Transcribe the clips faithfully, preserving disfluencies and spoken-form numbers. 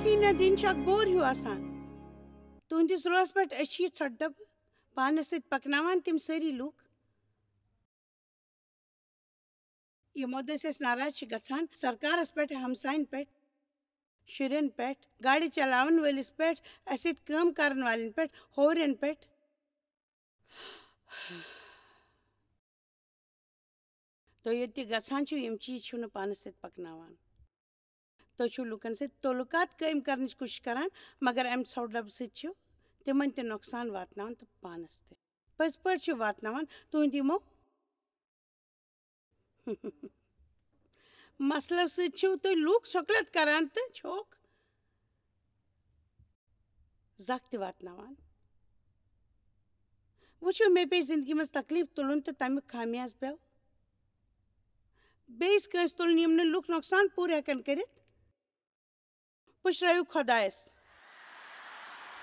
نہ دِنۍ چھُ اکھ بور ہیوٗ آسان۔ تُہنٛدِس روحس پٮ۪ٹھ أچھ یہِ ژھۄٹہٕ ڈبہٕ پانس سۭتۍ پکناوان تِم سٲری لوٗکھ۔ یِمو دٔسۍ أسۍ ناراض چھِ گژھان سرکارس پٮ۪ٹھ، ہمساین پٮ۪ٹھ، شُرٮ۪ن پٮ۪ٹھ، گاڑِ چلاون وٲلِس پٮ۪ٹھ، اسہِ سۭتۍ کٲم کرن والٮ۪ن پٮ۪ٹھ، ہورٮ۪ن پٮ۪ٹھ۔ تُہۍ یوٚت تہِ گژھان چھِو، یِم چیٖز چھِو نہٕ پانَس سۭتۍ پَکناوان۔ تُہۍ چھِو لُکَن سۭتۍ تعلقات قٲیِم کَرنٕچ کوٗشِش کَران، مگر اَمہِ ژھۄٹہٕ ڈَبہٕ سۭتۍ چھِو تِمَن تہِ نۄقصان واتناوان تہٕ پانَس تہِ۔ پٔزۍ پٲٹھۍ چھِو واتناوان تُہٕنٛدۍ یِمو مسلو سۭتۍ چھِو تُہۍ لوٗکھ شۄکلت کَران تہٕ چھوکھ زکھ تہِ واتناوان۔ وٕچھِو، مےٚ پیٚیہِ زندگی منٛز تکلیف تُلُن تہٕ تَمیُک خامیاز پیوٚو بیٚیِس کٲنٛسہِ تُلُن، یِم نہٕ لُکھ نۄقصان پوٗرٕ ہٮ۪کن کٔرِتھ۔ پُشرٲیِو خۄدایَس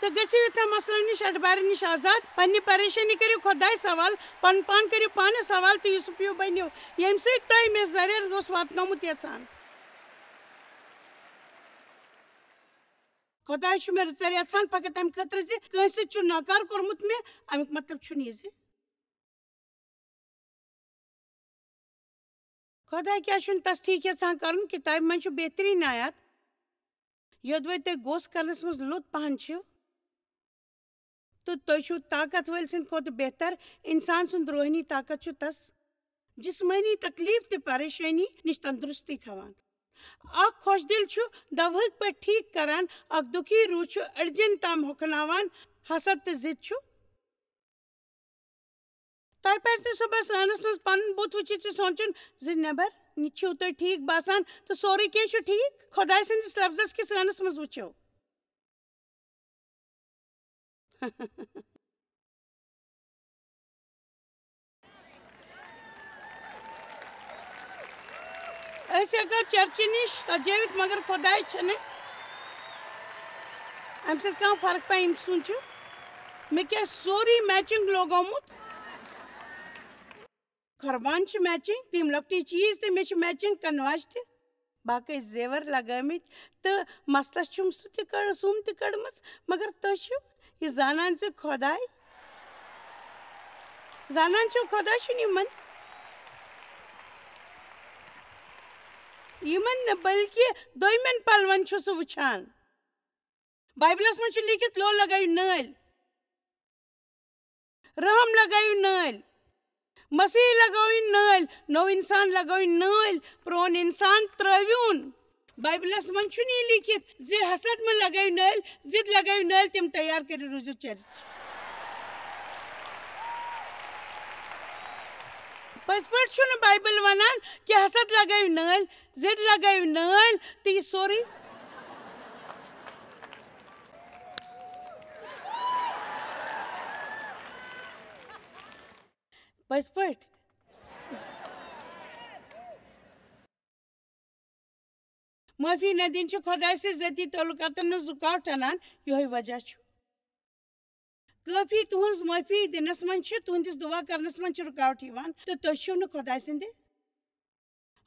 تہٕ گٔژھِو یِتھٮ۪ن مسلن نِش، اَڈبارٮ۪ن نِش آزاد۔ پننہِ پریشٲنی کٔرِو خۄدایَس حوالہٕ، پنُن پان کٔرِو پانَس حوالہٕ تہٕ یوسف ہیوٗ بٔنِو، ییٚمہِ سۭتۍ تۄہہِ مےٚ زرٮ۪ر اوس واتنومُت یژھان۔ خۄداے چھُ مےٚ رٕژر یژھان فقط تَمہِ خٲطرٕ زِ کٲنٛسہِ سۭتۍ چھُ ناکار کوٚرمُت مےٚ، اَمیُک مطلب چھُنہٕ یہِ زِ خۄداے کیٛاہ چھُنہٕ تصدیٖق یژھان کرُن؟ کِتابہِ منٛز چھُ بہتریٖن آیات، یوٚدوَے تُہۍ غوسہٕ کرنس منٛز لوٚت پہن چھِو، تہٕ تُہۍ چھِو طاقت وٲلۍ سٕنٛدِ کھۄتہٕ بہتر۔ انسان سُنٛد روحٲنی طاقت چھُ تس جسمٲنی تکلیف تہٕ پریشٲنی نِش تندرستی تھاوان۔ اکھ خۄش دِل چھُ دوہٕکۍ پٲٹھۍ ٹھیٖک کران، اکھ دُکھی روح چھُ أڈجن تام ہۄکھناوان۔ حسد تہٕ ضد چھُ۔ تۄہہِ پزِ نہٕ صبحس ٲنس منٛز پنُن بُتھ وٕچھِتھ یہِ سونٛچُن زِ نٮ۪بر نِش چھِو تُہۍ ٹھیٖک باسان تہٕ سورُے کینٛہہ چھُ ٹھیٖک۔ خۄداے سٕنٛدِس لفظس کِس ٲنس منٛز وٕچھِو۔ أسۍ ہٮ۪کو چرچہِ نِش سجٲوِتھ، مگر خۄداے چھنہٕ امہِ سۭتۍ کانٛہہ فرق پیٚوان۔ أمۍ سُنٛد چھُ مےٚ کیٛاہ سورُے میچنگ لوگومُت؟ قربان چھِ میچنگ، تِم لۄکٹی چیٖز تہِ، مےٚ چھِ میچنگ کنواش تہِ، باقٕے زیور لگٲومٕتۍ تہٕ مستس چھُم سُہ تہِ کٔڑ-، سُم تہِ کٔڑمٕژ، مگر تُہۍ چھِو یہِ زانان زِ خۄداے، زانان چھِو خۄداے چھُنہٕ یِمن، یِمن نہٕ بلکہِ دوٚیمٮ۪ن پلون چھُ سُہ وٕچھان۔ بایبلس منٛز چھُ لیٖکھِتھ، لو لگٲیِو نٲلۍ، رحم لگٲیِو نٲلۍ، مسیح لگٲیِو نٲلۍ، نوٚو انسان لگٲیِو نٲلۍ، پرون انسان ترٲوِوُن۔ بایبلس منٛز چھُنہٕ یہِ لیٖکھِتھ زِ حسد مہٕ لگٲیِو نٲلۍ، ضد لگٲیِو نٲلۍ، تِم تیار کٔرِو، روٗزِو چرچ۔ پٔزۍ پٲٹھۍ چھُنہٕ بایبل ونان کہِ حسد لگٲیِو نٲلۍ، ضد لگٲیِو نٲلۍ تہٕ یہِ سورُے۔ پٔزۍ پٲٹھۍ۔ معٲفی نہ دِنۍ چھِ خۄداے سٕنٛز ذٲتی تعلقاتن منٛز رُکاوٹ اَنان، یِہوٚے وجہ چھُ۔ کٲفی تُہٕنٛز معٲفی دِنس منٛز چھِ، تُہٕنٛدِس دُعا کرنس منٛز چھِ رُکاوٹ یِوان تہٕ تُہۍ چھِو نہٕ خۄداے سٕنٛدِ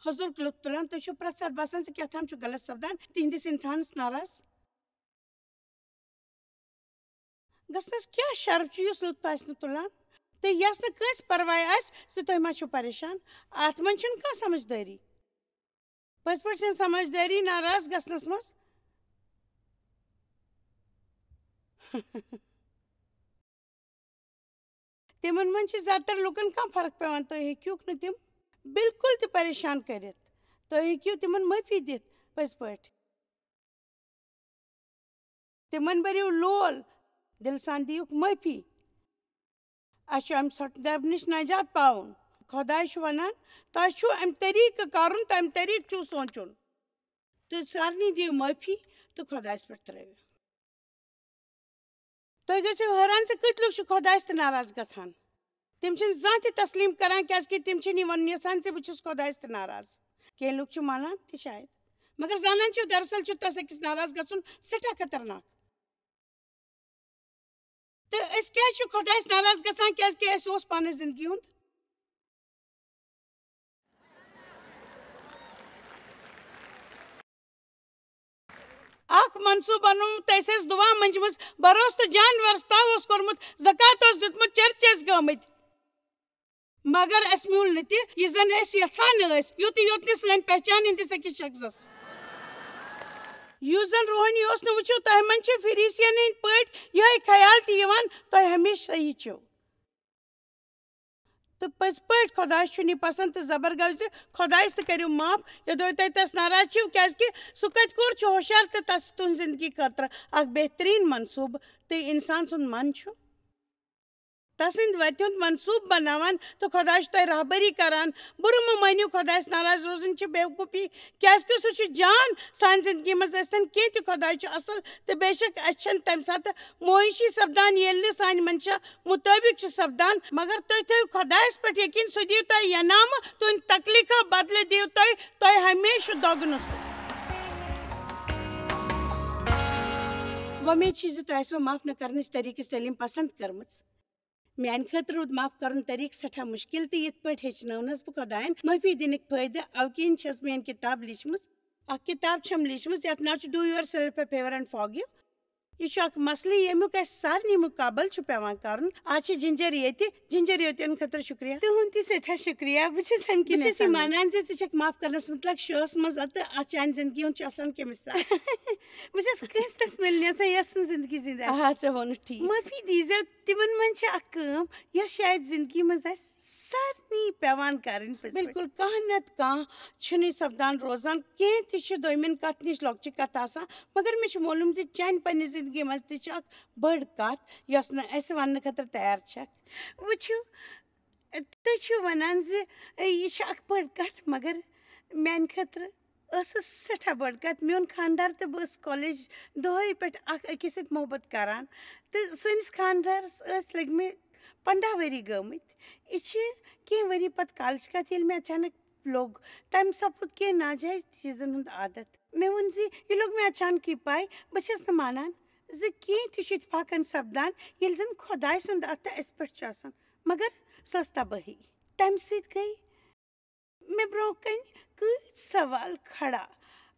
حضوٗرُک لُطف تُلان۔ تُہۍ چھِو پرٛٮ۪تھ ساتہٕ باسان زِ کیٛاہ تام چھُ غلط سپدان، تِہنٛدِس اِنسانس ناراض گژھنس کیٛاہ شرف چھُ یُس لُطف آسہِ نہٕ تُلان تہٕ یس نہٕ کٲنٛسہِ پرواے آسہِ زِ تُہۍ ما چھِو پریشان؟ اتھ منٛز چھُنہٕ کانٛہہ سمجھدٲری۔ پٔزۍ پٲٹھۍ چھَنہٕ سمجھدٲری ناراض گژھنس منٛز۔ تِمن منٛز چھِ زیادٕ تر لُکن کانٛہہ فرق پٮ۪وان۔ تُہۍ ہیٚکِوکھ نہٕ تِم بالکل تہِ پریشان کٔرِتھ۔ تُہۍ ہیٚکِو تِمن معٲفی دِتھ پٔزۍ پٲٹھۍ۔ تِمن بٔرِو لول، دِلہٕ سان دِیِکھ معٲفی۔ اَسہِ چھُ اَمہِ ژھۄٹہٕ ڈبہٕ نِش نجات پاوُن۔ خۄداے چھُ وَنان، تۄہہِ چھُو اَمہِ طریٖقہٕ کَرُن تہٕ اَمہِ طریٖقہٕ چھُو سونٛچُن۔ تہٕ سارنٕے دِیِو معٲفی تہٕ خۄدایَس پٮ۪ٹھ ترٛٲوِو۔ تُہۍ گٔژھِو حٲران زِ کۭتۍ لُکھ چھِ خۄدایَس تہِ ناراض گژھان۔ تِم چھِنہٕ زانٛہہ تہِ تسلیٖم کران، کیٛازِکہِ تِم چھِنہٕ یہِ وَنُن یَژھان زِ بہٕ چھُس خۄدایَس تہِ ناراض۔ کینٛہہ لُکھ چھِ مانان تہِ شاید، مگر زانان چھِو، دراصل چھُ تَس أکِس ناراض گژھُن سٮ۪ٹھاہ خطرناک۔ تہٕ أسۍ کیٛازِ چھِ خۄدایَس ناراض گژھان؟ کیٛازِکہِ اَسہِ اوس پانَس زِندگی ہُنٛد اکھ منصوٗبہٕ بنوومُت، اَسہِ ٲس دُعا منٛجمٕژ، بھروسہٕ تہٕ جان وۄرثہٕ اوس کوٚرمُت، زکوٰۃ اوس دیُتمُت، چرچ ٲسۍ گٔمٕتۍ۔ مگر اَسہِ میوٗل نہٕ تہِ، یہِ زن أسۍ یژھان ٲسۍ، یُتُے یوت نہٕ سٲنۍ پہچان ہٕنٛدِس أکِس شخصس، یُس زن روحٲنی اوس نہٕ۔ وٕچھِو، تۄہہِ منٛز چھِ فریسین ہٕنٛدۍ پٲٹھۍ یِہوٚے خیال تہِ یِوان، تۄہہِ ہمیشہِ صحیح چھِو۔ تہٕ پٔزۍ پٲٹھۍ خۄدایَس چھُنہٕ یہِ پسنٛد تہٕ زبر گژھِ خۄدایَس تہِ کٔرِو معاف، یوٚدوے تُہۍ تَس ناراض چھِو، کیٛازِکہِ سُہ کَتہِ کوٚر چھُ ہوشیار تہٕ تَس چھُ تُہٕنٛز زِندگی خٲطرٕ اَکھ بہتریٖن منصوٗبہٕ، تہٕ اِنسان سُنٛد من چھُ تَسٕنٛدِ وَتہِ ہُنٛد منصوٗبہٕ بَناوان، تہٕ خۄداے چھُ تۄہہِ رہبری کَران۔ بُرٕ مہٕ مٲنِو، خۄدایَس ناراض روزُن چھِ بیوقوٗفی، کیٛازِکہِ سُہ چھُ جان سانہِ زِندگی منٛز ٲسۍتَن کینٛہہ تہِ، خۄداے چھُ اَصٕل، تہٕ بے شک اَسہِ چھَنہٕ تَمہِ ساتہٕ معٲشی سَپدان، ییٚلہِ نہٕ سانہِ منشا مُطٲبِق چھُ سپدان، مگر تُہۍ تھٲیِو خۄدایَس پٮ۪ٹھ یقیٖن، سُہ دِیِو تۄہہِ ینامہٕ، تُہٕنٛدِ تکلیٖفو بدلہٕ دِیِو تۄہہِ، تۄہہِ ہمیشہٕ دۄگنہٕ سُہ۔ وۄمید چھِ زِ تۄہہِ آسِوٕ معاف نہٕ کرنٕچ طریٖقٕچ تعلیٖم پسنٛد کٔرمٕژ۔ میٛانہِ خٲطرٕ روٗد معاف کرُن طریٖقہٕ سٮ۪ٹھاہ مُشکِل، تہٕ یِتھ پٲٹھۍ ہیٚچھنٲونَس بہٕ خۄدایَن معٲفی دِنٕکۍ فٲیدٕ۔ اَوٕ کِنۍ چھَس میٛٲنۍ کِتاب لیٖچھمٕژ۔ اَکھ کِتاب چھَم لیٖچھمٕژ، یَتھ ناو چھُ Do Yourself a Favor and Forgive۔ یہِ چھُ اکھ مسلہٕ، ییٚمیُک اَسہِ سارنٕے مُقابل چھُ پٮ۪وان کَرُن۔ آز چھِ جِنجَر ییٚتہِ، جِنجَر یوتیَن خٲطرٕ شُکریہ۔ تُہُنٛد تہِ سٮ۪ٹھاہ شُکریہ۔ بہٕ چھَس اَمہِ کِنۍ بہٕ چھَس یہِ یَژھان مانان زِ ژٕ چھَکھ معاف کَرنَس مُتلَق شوس منٛز، تہٕ اَتھ چانہِ زِندگی ہُنٛد چھُ آسان کٔمِس تام۔ بہٕ چھَس کٲنٛسہِ تَس مِلنہِ یَژھان، یۄس سٕنٛز زِندگی زِندٕ آسہِ۔ آ، ژےٚ ووٚنُتھ ٹھیٖک۔ معٲفی دیٖزیو تِمَن منٛز چھِ اَکھ کٲم، یۄس شاید زِندگی منٛز اَسہِ سارنٕے پٮ۪وان کَرٕنۍ پٔزۍ پٲٹھۍ۔ بِلکُل، کانٛہہ نَتہٕ کانٛہہ چھُنہٕ یہِ سَپدان روزان۔ کینٛہہ تہِ چھِ دوٚیمٮ۪ن کَتھ نِش لۄکچہِ کَتھٕ آسان، مگر مےٚ چھُ معلوٗم زِ چانہِ پننہِ زندگی منٛز تہِ چھِ اکھ بٔڑ کتھ، یۄس نہٕ اسہِ وننہٕ خٲطرٕ تیار چھکھ۔ وٕچھِو، تُہۍ چھِو ونان زِ یہِ چھِ اکھ بٔڑ کتھ، مگر میانہِ خٲطرٕ ٲس سۄ سٮ۪ٹھاہ بٔڑ کتھ۔ میون خاندار تہٕ بہٕ ٲسۍ کالج دۄہے پٮ۪ٹھ اکھ أکِس سۭتۍ محبت کران، تہٕ سٲنِس خاندارس ٲسۍ لٔگۍ مٕتۍ پنٛداہ ؤری گٔمٕتۍ۔ یہِ چھِ کینٛہہ ؤری پتہٕ کالچہِ کتھ، ییٚلہِ مےٚ اچانک لوٚگ۔ تَمہِ سپُد کینٛہہ ناجٲیز چیٖزن ہُنٛد عادت۔ مےٚ ووٚن زِ یہِ لوٚگ مےٚ اچانکٕے پَے۔ بہٕ چھَس نہٕ مانان زِ کینٛہہ تہِ چھُ اتفاقن سپدان، ییٚلہِ زن خۄداے سُنٛد اَتھٕ اَسہِ پٮ۪ٹھ چھُ آسان۔ مگر سۄ ٲس تبٲہی۔ تَمہِ سۭتۍ گٔے مےٚ برٛونٛہہ کنہِ کۭتۍ سوال کھڑا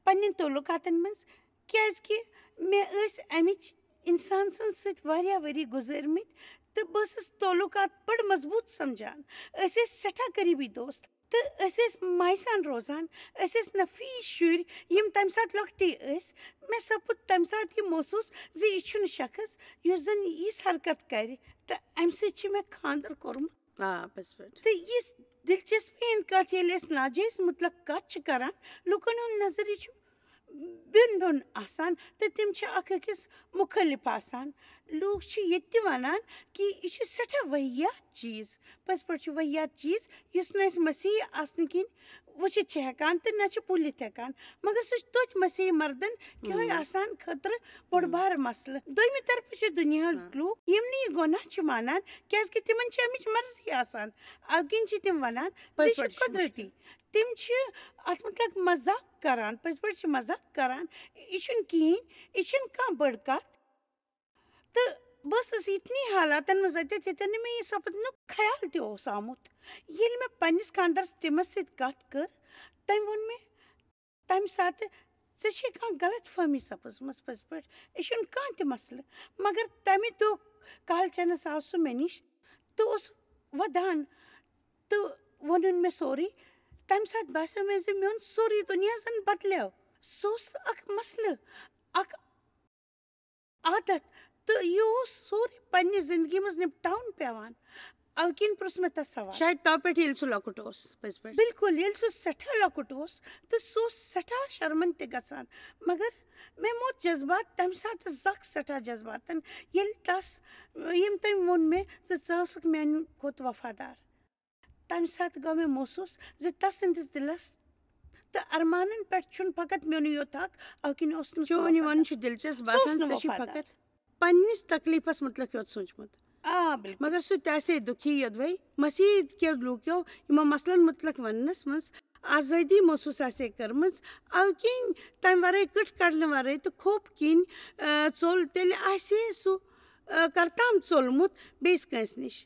پننٮ۪ن تعلقاتن منٛز، کیازِ کہِ مےٚ ٲسۍ امِچ انسان سٕنٛز سۭتۍ واریاہ ؤری گُزٲرمٕتۍ، تہٕ بہٕ ٲسٕس تعلقات بڑٕ مضبوٗط سمجھان۔ أسۍ ٲسۍ سٮ۪ٹھاہ قریبی دوست۔ تہٕ أسۍ ٲسۍ ماے سان روزان۔ أسۍ ٲسۍ نفیٖس شُرۍ، یِم تَمہِ ساتہٕ لۄکٹی ٲسۍ۔ مےٚ سپُد تَمہِ ساتہٕ یہِ محسوٗس زِ یہِ چھُنہٕ شخص یُس زَن یِژھ حرکت کَرِ، تہٕ اَمہِ سۭتۍ چھِ مےٚ خانٛدر کوٚرمُت۔ آ، پٔزۍ پٲٹھۍ۔ تہٕ یِژھ دلچسپی ہٕنٛدۍ کَتھ، ییٚلہِ أسۍ ناجٲیز مُتلق کَتھ چھِ کَران، لُکَن ہُنٛد نظریہِ چھُ بیوٚن بیوٚن آسان، تہٕ تِم چھِ اکھ أکِس مُخٲلِف آسان۔ لوٗکھ چھِ ییٚتہِ تہِ وَنان کہِ یہِ چھُ سٮ۪ٹھاہ واحیات چیٖز، پٔزۍ پٲٹھۍ چھُ واحیات چیٖز، یُس نہٕ أسۍ مسیحی آسنہٕ کِنۍ وٕچھِتھ چھِ ہٮ۪کان تہٕ نہ چھِ پُلِتھ ہٮ۪کان۔ مگر سُہ چھُ توتہِ مسیحی مردن کِہوے ہم۔ آسان خٲطرٕ بوٚڑ ہم۔ بارٕ مسلہٕ۔ دوٚیمہِ طرفہٕ چھِ دُنیاہٕکۍ ہم۔ لوٗکھ، یِم نہٕ یہِ گۄناہ چھِ مانان، کیازِ کہِ تِمن چھِ اَمِچ مرضی آسان۔ اَوٕ کِنۍ چھِ تِم وَنان زِ یہِ پٔزۍ چھُ پٲٹھۍ چھُ قۄدرتی۔ مُشکِل۔ تِم چھِ اَتھ مُتعلق مذاق کران، پٔزۍ پٲٹھۍ چھِ مذاق کران۔ یہِ چھُنہٕ کِہیٖنۍ، یہِ چھِنہٕ کانٛہہ بٔڑ کَتھ۔ تہٕ بہٕ ٲسٕس یِتھنٕے حالاتن منٛز اَتٮ۪تھ، ییٚتٮ۪ن نہٕ مےٚ یہِ سپدنُک خیال تہِ اوس آمُت۔ ییٚلہِ مےٚ پننِس خانٛدارس ٹِمس سۭتۍ کَتھ کٔر، تٔمۍ ووٚن مےٚ تَمہِ ساتہٕ، "ژےٚ چھے کانٛہہ غلط فہمی سپٕزمٕژ پٔزۍ پٲٹھۍ، یہِ چھُنہٕ کانٛہہ تہِ مسلہٕ۔" مگر تَمہِ دۄہ کالچنس آو سُہ مےٚ نِش تہٕ اوس وَدان تہٕ ووٚنُن مےٚ سورُے۔ تَمہِ ساتہٕ باسیو مےٚ زِ میون سورُے دُنیا زَن بدلیو۔ سُہ اوس اکھ مسلہٕ، اکھ عادت، تہٕ یہِ اوس سورُے پننہِ زندگی منٛز نِپٹاوُن پٮ۪وان۔ اَوٕ کِنۍ پرُژھ مےٚ تَس سوال۔ شاید تو پٮ۪ٹھ ییٚلہِ سُہ لۄکُٹ اوس، پٔزۍ پٲٹھۍ۔ بِلکُل، ییٚلہِ سُہ سٮ۪ٹھاہ لۄکُٹ اوس تہٕ سُہ اوس سٮ۪ٹھاہ شرمن تہِ گژھان۔ مگر مےٚ موت جذبات تَمہِ ساتہٕ زکھ سٮ۪ٹھاہ جذباتن، ییٚلہِ تَس، ییٚمۍ تٔمۍ ووٚن مےٚ زِ ژٕ ٲسٕکھ میانہِ کھۄتہٕ وفادار۔ تَمہِ ساتہٕ گوٚو مےٚ محسوٗس زِ تَس سٕنٛدِس دِلَس تہٕ ارمانَن پٮ۪ٹھ چھُنہٕ فقط میونُے یوت حق، اَوٕ کِنۍ اوس نہٕ سُہ چون یہِ وَنُن وفادار۔ چھُ دِلچسپ سُہ اوس باسان، نہٕ ژےٚ چھُے وفادار۔ فقط پننِس تکلیٖفَس مُتعلِق یوت سوٗنٛچمُت۔ آ، بِلکُل۔ مگر سُہ تہِ آسہِ ہے دُکھی یوٚدوَے مسیحی کیو لوٗکو یِمو مسلن مُتعلِق وَننَس منٛز آزٲدی محسوٗس آسہِ ہے کٔرمٕژ، اَوٕ کِنۍ تَمہِ وَرٲے کٕٹھ کَڑنہٕ وَرٲے تہٕ خوف کِنۍ، آ، ژوٚل، تیٚلہِ آسہِ ہے سُہ، آ، کرتام ژوٚلمُت بیٚیِس کٲنٛسہِ نِش۔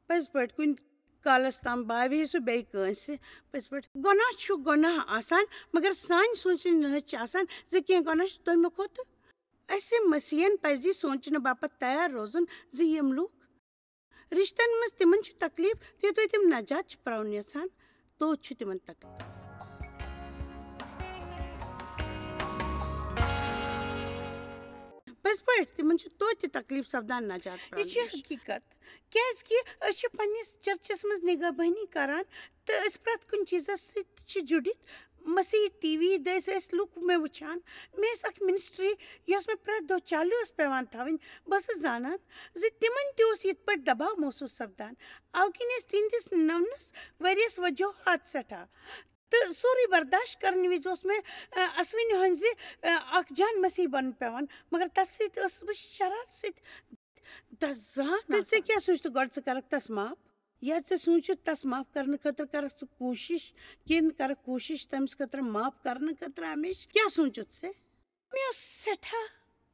پٔزۍ پٲٹھۍ، کُنہِ کالس تام باوِ ہے سُہ بیٚیہِ کٲنٛسہِ۔ پٔزۍ پٲٹھۍ، گۄناہ چھُ گۄناہ آسان، مگر سانہِ سونٛچنٕچ نہج چھِ آسان زِ کینٛہہ گۄناہ چھُ تَمہِ کھۄتہٕ۔ اَسہِ مسیحین پزِ یہِ سونٛچنہٕ باپتھ تیار روزُن زِ یِم لوٗکھ رشتن منٛز، تِمن چھُ تکلیف، تہٕ یوٚتام تِم نجات چھِ پراوُن یژھان، توت چھُ تِمن تکلیف۔ پٔزۍ پٲٹھۍ، تِمن چھُ توتہِ تہِ تکلیف سپدان نجات پراونٕچ۔ یہِ چھِ حقیقت، کیازِ کہِ أسۍ چھِ پننِس چرچس منٛز نگاہ بٲنی کران، تہٕ أسۍ پرٛٮ۪تھ کُنہِ چیٖزس سۭتۍ چھِ جُڑِتھ۔ مسیحی ٹی وی دٔسۍ ٲسۍ لُکھ مےٚ وٕچھان۔ مےٚ ٲس اکھ منسٹری، یۄس مےٚ پرٛٮ۪تھ دۄہ چالو ٲس پٮ۪وان تھاوٕنۍ۔ بہٕ ٲسٕس زانان زِ تِمن تہِ اوس یِتھ پٲٹھۍ دباو محسوٗس سپدان۔ اَوٕ کِنۍ ٲسۍ تِہنٛدِس نوٚونس ؤریس وجوہات سٮ۪ٹھاہ۔ تہٕ سورُے برداشت کرنہٕ وِزِ اوس مےٚ، آ، اسوٕنہِ ہٕنٛزِ، آ، اکھ جان مسیح بنُن پٮ۪وان، مگر تس سۭتۍ ٲسٕس بہٕ شرارت سۭتۍ دزان تہٕ ژےٚ آسان۔ کیٛاہ سوٗنٛچتہٕ گۄڈٕ ژٕ کرکھ تس معاف؟ یا ژےٚ سوٗنٛچُتھ تس معاف کرنہٕ خٲطرٕ کرکھ ژٕ کوٗشِش، کِنہٕ کرکھ کوٗشِش تٔمِس خٲطرٕ معاف کرنہٕ خٲطرٕ ہمیشہٕ؟ کیٛاہ سوٗنٛچُتھ ژےٚ؟ مےٚ اوس سٮ۪ٹھاہ،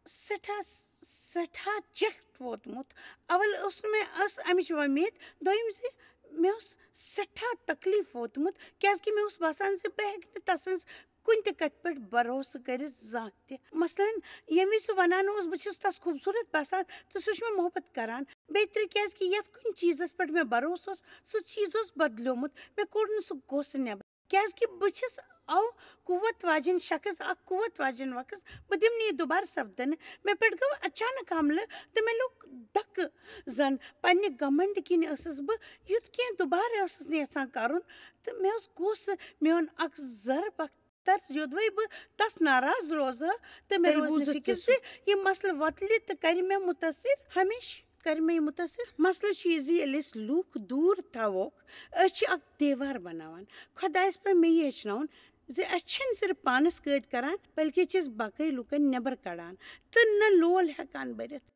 سٮ۪ٹھاہ، سٮ۪ٹھاہ چیٚٹھ ووتمُت۔ اول اوس نہٕ مےٚ، ٲس امِچ وۄمید، دوٚیِم زِ مےٚ اوس سٮ۪ٹھاہ تکلیف ووتمُت، کیازِ کہِ مےٚ اوس باسان زِ بہٕ ہیٚکہٕ نہٕ تسٕنٛز کُنہِ تہِ کتھِ پٮ۪ٹھ بھروسہٕ کٔرِتھ زانٛہہ تہِ۔ مثلاً، ییٚمہِ وِزِ سُہ ونان اوس، بہٕ چھُس تس خوٗبصوٗرت باسان تہٕ سُہ چھُ مےٚ محبت کران۔ بیٚیہِ تہِ کیازِ کہِ یتھ کُنہِ چیٖزس پٮ۪ٹھ مےٚ بھروسہٕ اوس، سُہ چیٖز اوس بدلیومُت۔ مےٚ کوٚڑ نہٕ سُہ غوسہٕ نٮ۪بر۔ کیازِ کہِ بہٕ چھَس او قوت واجیٚنۍ شخص، اکھ قوت واجیٚنۍ وخص، بہٕ دِمہٕ نہٕ یہِ دُبارٕ سپدنہٕ۔ مےٚ پٮ۪ٹھ گوٚو اچانک حملہٕ تہٕ مےٚ لوٚگ دکہٕ۔ زن پننہِ گمنڈ کِنۍ ٲسٕس بہٕ یُتھ کینٛہہ دُبارٕ ٲسٕس نہٕ یژھان کرُن، تہٕ مےٚ اوس غوسہٕ، مےٚ اوٚن اکھ ضرب اکھ طرز، یوٚدوَے بہٕ تس ناراض روزٕ ہا تہٕ مےٚ تیٚلہِ روزِ نہٕ بوٗزُتھ فکر تہِ زِ سُہ۔ یہِ مسلہٕ وۄتلہِ تہٕ کرِ مےٚ متٲثر ہمیشہٕ۔ کر مےٚ یہِ مُتٲثر۔ مسلہٕ چھُ یہِ زِ ییٚلہِ أسۍ لوٗکھ دوٗر تھاووکھ، أسۍ چھِ اکھ دیوار بناوان۔ خۄدایَس پَزِ مےٚ یہِ ہیٚچھناوُن زِ أسۍ چھِنہٕ صرف پانَس قٲدۍ کران، بلکہِ چھِ أسۍ باقٕے لوٗکَن نٮ۪بر کڑان تہٕ نہ لول ہٮ۪کان بٔرِتھ۔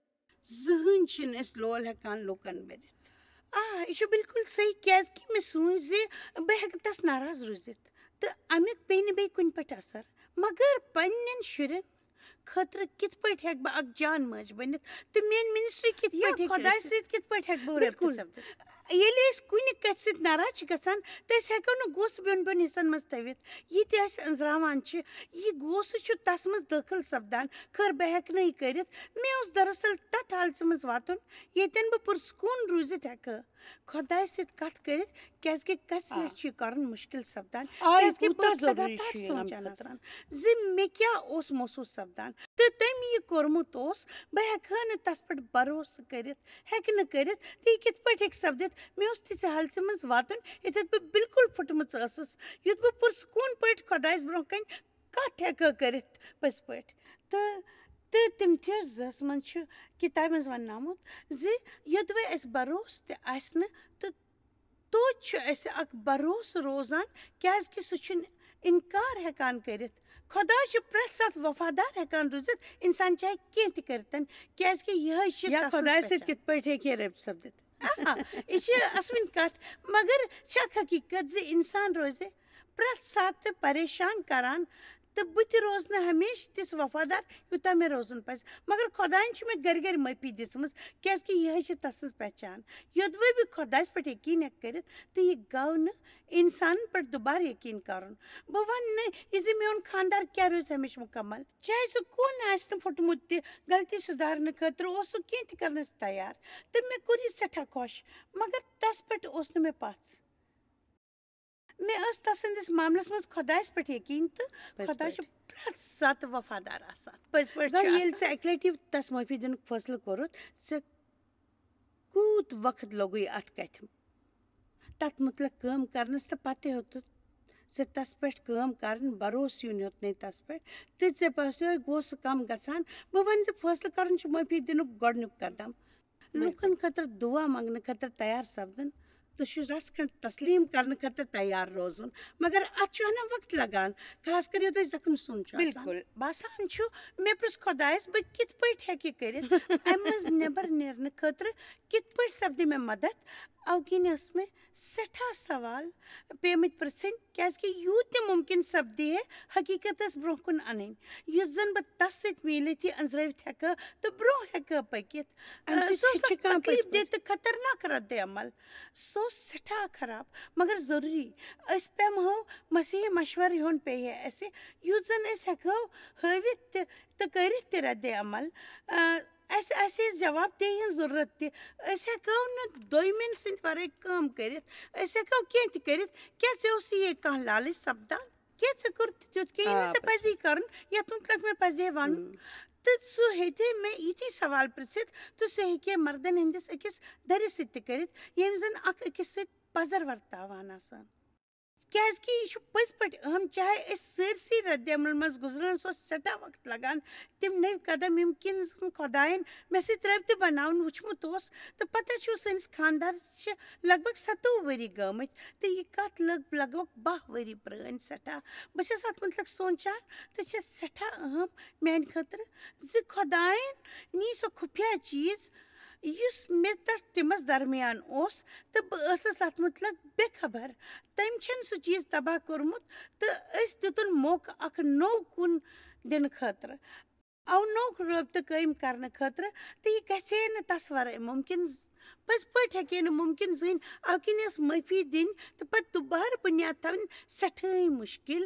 زٕہٕنۍ چھِنہٕ أسۍ لول ہٮ۪کان لوٗکَن بٔرِتھ۔ آ، یہِ چھُ بالکل صحیح، کیازِ کہِ مےٚ سوٗنٛچ زِ بہٕ ہٮ۪کہٕ تَس ناراض روٗزِتھ تہٕ اَمیُک پیٚیہِ نہٕ بیٚیہِ کُنہِ پٮ۪ٹھ اثر۔ مگر پننٮ۪ن شُرٮ۪ن خٲطرٕ کِتھ پٲٹھۍ ہٮ۪کہٕ بہٕ اکھ جان مٲج بٔنِتھ؟ تہٕ میٲنۍ منسٹری کِتھ یا پٲٹھۍ ہیٚکہِ خۄدایہِ ٲسِتھ؟ سۭتۍ کِتھ پٲٹھۍ ہٮ۪کہٕ بہٕ رٲبطہٕ بالکل۔ سپدِتھ؟ ییٚلہِ أسۍ کُنہِ کتھِ سۭتۍ ناراض چھِ گژھان، تہٕ أسۍ ہٮ۪کو نہٕ غوسہٕ بیوٚن بیوٚن حصن منٛز تھٲوِتھ۔ یہِ تہِ آسہِ أنٛزراوان چھِ، یہِ غوسہٕ چھُ تس منٛز دٲخل سپدان۔ خٲر، بہٕ ہٮ۪کہٕ نہٕ یہِ کٔرِتھ۔ مےٚ اوس دراصل تتھ حالژِ منٛز واتُن، ییٚتٮ۪ن بہٕ پُرسکوٗن روٗزِتھ ہٮ۪کہٕ خۄدایہِ سۭتۍ کتھ کٔرِتھ، کیازِ کہِ کس آ۔ نِش چھُ یہِ کرُن مُشکل سپدان، آ، یہِ کیازِ کہِ بہٕ کوٗتاہ ٲسٕس ضروٗری لگاتار چھُ یہِ سونٛچان اَمہِ خٲطرٕ؟ اژان زِ مےٚ کیٛاہ اوس محسوٗس سپدان تہٕ تٔمۍ یہِ کوٚرمُت اوس، بہٕ ہٮ۪کہٕ ہا نہٕ تس پٮ۪ٹھ بھروسہٕ کٔرِتھ، ہٮ۪کہٕ نہٕ کٔرِتھ تہٕ یہِ کِتھ پٲٹھۍ ہیٚکہِ سپدِتھ؟ مےٚ اوس تِژھِ حالژِ منٛز واتُن، ییٚتٮ۪تھ بہٕ بالکل پھُٹمٕژ ٲسٕس، یُتھ بہٕ پُرسکوٗن پٲٹھۍ خۄدایس برونٛہہ کنہِ کتھ ہٮ۪کہٕ ہا کٔرِتھ پٔزۍ پٲٹھۍ۔ تہٕ، تہٕ تِمتھیوس زٲژ منٛز چھُ کتابہِ منٛز ونناومُت زِ یوٚدوَے اَسہِ بھروسہٕ تہِ آسہِ نہٕ، تہٕ توتہِ چھُ اَسہِ اکھ بھروسہٕ روزان، کیازِ کہِ سُہ چھُنہٕ انکار ہٮ۪کان کٔرِتھ۔ خۄدا چھُ پرٛٮ۪تھ ساتہٕ وفادار ہٮ۪کان روٗزِتھ، انسان چاہے کینٛہہ تہِ کٔرِتن، کیازِ کہِ یِہے چھِ یا تسٕنٛز خۄدایہِ سۭتۍ پہچان۔ کِتھ پٲٹھۍ ہیٚکہِ ہے رٔبۍ سپدِتھ؟ آ، یہِ چھِ اَسوٕنۍ کتھ، مگر چھِ اکھ حقیقت زِ انسان روزِ پرٛٮ۪تھ ساتہٕ پریشان کران، تہٕ بہٕ تہِ روزٕ نہٕ ہمیشہٕ تِژھ وفادار، یوٗتاہ مےٚ روزُن پزِ۔ مگر خۄدایَن چھِ مےٚ گرِ گرِ معٲفی دِژمٕژ، کیازِ کہِ یِہے چھِ تسٕنٛز پہچان۔ یوٚدوَے بہٕ خۄدایَس پٮ۪ٹھ یقیٖن ہٮ۪کہٕ کٔرِتھ، تہٕ یہِ گوٚو نہٕ انسانن پٮ۪ٹھ دُبارٕ یقیٖن کرُن۔ بہٕ ونہٕ نہٕ یہِ زِ میون خاندار کیٛاہ روزِ ہمیشہٕ مُکمل۔ چاہے سُہ کون آسہِ نہٕ پھُٹمُت تہِ، غلطی سُدھارنہٕ خٲطرٕ اوس سُہ کینٛہہ تہِ کرنس تیار۔ تہٕ مےٚ کوٚر یہِ سٮ۪ٹھاہ خۄش، مگر تس پٮ۪ٹھ اوس نہٕ مےٚ پژھ۔ مےٚ ٲس تسٕنٛدِس معاملس منٛز خۄدایس پٮ۪ٹھ یقیٖن، تہٕ پٔزۍ خۄدا چھُ پٲٹھۍ۔ پرٛٮ۪تھ ساتہٕ وفادار آسان۔ پٔزۍ پٲٹھۍ گوٚو، چھُ ییٚلہِ آسان۔ ژٕ اَکہِ لَٹہِ تَس معٲفی دِنُک فٲصلہٕ کوٚرُتھ، ژےٚ کوٗت وقت لوٚگُے اَتھ کَتھِ، تَتھ مُتعلِق کٲم کَرنَس، تہٕ پَتہٕ ہیوٚتُتھ ژےٚ تَس پٮ۪ٹھ کٲم کَرٕنۍ، بھروسہٕ یُن ہیوٚتنَے تَس پٮ۪ٹھ، تہٕ ژےٚ باسیوے غوسہٕ کَم گژھان؟ بہٕ وَنہٕ زِ فٲصلہٕ کَرُن چھُ معٲفی دِنُک گۄڈٕنیُک قدم۔ بِلکُل۔ لُکَن خٲطرٕ دُعا منٛگنہٕ خٲطرٕ تیار سَپدُن، تہٕ چھُ رژھ کھنٛڈ تسلیٖم کرنہٕ خٲطرٕ تیار روزُن۔ مگر اتھ چھُ ہنا وقت لگان، خاص کر یوٚدوے زخم سُن چھُ آسان۔ بِلکُل۔ باسان چھُ، مےٚ پرُژھ خۄدایس، بہٕ کِتھ پٲٹھۍ ہیٚکہٕ یہِ کٔرِتھ؟ امہِ منٛز نٮ۪بر نیرنہٕ خٲطرٕ کِتھ پٲٹھۍ سپدِ مےٚ مدد؟ اوٕ کِنۍ ٲس مےٚ سٮ۪ٹھاہ سوال پیمٕتۍ پرژھٕنۍ، کیازِ کہِ یوٗت تہِ مُمکِن سپدِ ہے، حقیقت ٲس برونٛہہ کُن انٕنۍ، یُتھ زن بہٕ تس سۭتۍ میٖلِتھ یہِ أنٛزرٲوِتھ ہٮ۪کہٕ ہا تہٕ برونٛہہ ہٮ۪کہٕ ہا پٔکِتھ۔ امہِ سۭتۍ سُہ اوس ہیٚچھِ اکھ کانٛہہ پٔکِتھ۔ تکلیف دہ تہٕ خطرناک رد عمل۔ سُہ اوس سٮ۪ٹھاہ خراب، مگر ضروٗری۔ أسۍ پٮ۪مہو مسیحی مشورٕ ہیوٚن پیٚیہِ ہے اَسہِ، یُتھ زن أسۍ ہٮ۪کہو ہٲوِتھ تہِ تہٕ کٔرِتھ تہِ رد عمل۔ آ، اَسہِ آسہِ ہے جواب دیہی ہٕنٛز ضروٗرت تہِ۔ أسۍ ہٮ۪کو نہٕ دوٚیمٮ۪ن سٕنٛدِ ورٲے کٲم کٔرِتھ۔ أسۍ ہٮ۪کو کینٛہہ تہِ کٔرِتھ۔ کیٛاہ ژےٚ اوسُے یہِ کانٛہہ لالٕچ سپدان؟ کیٛاہ ژےٚ کوٚرُتھ تیُتھ؟ کینٛہہ یہِ آ، نہٕ ژےٚ پزی۔ پزی کرُن، یتھ مُتعلق مےٚ پزے ونُن۔ ہم۔ تہٕ سُہ ہیٚکہِ مےٚ یِتھی سوال پرژھِتھ، تہٕ سُہ ہیٚکہِ ہے مردن ہٕنٛدِس أکِس دٔرِس سۭتۍ تہِ کٔرِتھ، ییٚمۍ زن اکھ أکِس سۭتۍ پزر ورتاوان آسان۔ کیٛازِ کہِ یہِ چھُ پٔزۍ پٲٹھۍ اہم، چاہے أسۍ سٲرسٕے رد عمل منٛز گُزرنس اوس سٮ۪ٹھاہ وقت لگان، تِم نٔوۍ قدم یِم کِنۍ زن خۄداین مےٚ سۭتۍ رٲبطہٕ بناوُن وُچھمُت اوس، تہٕ پتہ چھُ سٲنِس خاندارس چھِ لگ بگ ستووُہ ؤری گٔمٕتۍ، تہٕ یہِ کتھ لٔگ لگ بگ باہ ؤری پرٛٲنۍ سٮ۪ٹھاہ۔ بہٕ چھَس اتھ مُتعلق سونٛچان تہٕ چھَس سٮ۪ٹھاہ اہم میانہِ خٲطرٕ زِ خۄداین نی سُہ خُفیہ چیٖز، یُس مےٚ تہٕ تِمس درمیان اوس، تہٕ بہٕ ٲسٕس اتھ مُتعلق بے خبر۔ تٔمۍ چھُنہٕ سُہ چیٖز تباہ کوٚرمُت، تہٕ أسۍ دیُتُن موقعہٕ اکھ نوٚو کُن دِنہٕ خٲطرٕ۔ او نوٚو رٲبطہٕ قٲیِم کرنہٕ خٲطرٕ، تہٕ یہِ گژھِ ہے نہٕ تس ورٲے مُمکِن۔ پٔزۍ پٲٹھۍ ہیٚکہِ ہے نہٕ مُمکِن زٕہٕنۍ۔ او کِنۍ ٲس معٲفی دِنۍ تہٕ پتہٕ دُبارٕ بُنیاد تھاوٕنۍ سٮ۪ٹھاہٕے مُشکِل۔